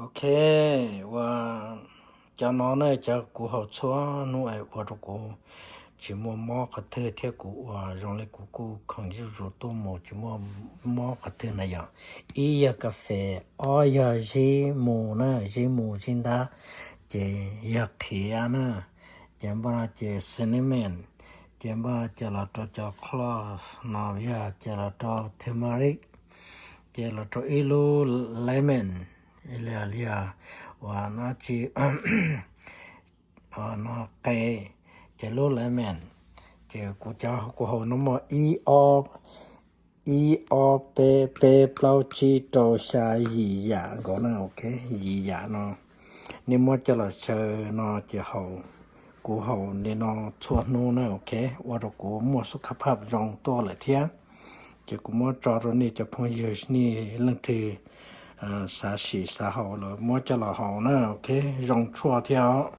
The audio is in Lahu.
Ok, ua, cov no na cov kuv haoˬ txhua nuˇ e ua rau kuv tsis muaj mob hk'aˬ htaiˇ thiab kuv ua zoo le kuv kuˇ hkaanˍ zuhˇ zuhˬ tuˇ moˍ tsis muaj mob hk'aˬ htaiˇ na yom. Iˉ yog ka fehˍ, awˉ yog ziˉ mu na, ziˉ mu ziˉ daˉ, ces yog hk'aˬ na, ces npaˆ na ces cinnamon, ces npaˆ na ces lawˬ rau cov clove no, yog ces lawˬ rau turmeric, ces lawˬ rau iˉ lub lemon, le le, ua, no tsi, no qe, ces lub lemon, ces kuv cov kuv haoˬ no mawˬ iˉ, iˉ, awˉ, pehˇ, pehˇ, plaˇ, tsi, rau, sha, yiˍ yaꞈ nkaw na, ok, yiˍ yaꞈ no, neˇ muaˇ cawˇ laˬ shaw no ces haoˬ, kuv haoˬ neˇ no txhua nuˇ na, ok, ua rau kuv muaj suhˉ hk'aˇ hpaˆ zoo tuˇ leh thiab, ces kuv muab tso rau neˇ cov hpawˇ yawˇ neˇ leunˇ hteˇ, shaˍ shiˍ shaˍ haoˬ lawˬ muaˇ cawˇ laˬ haoˬ na, ok, zoo tsuaˇ thiab.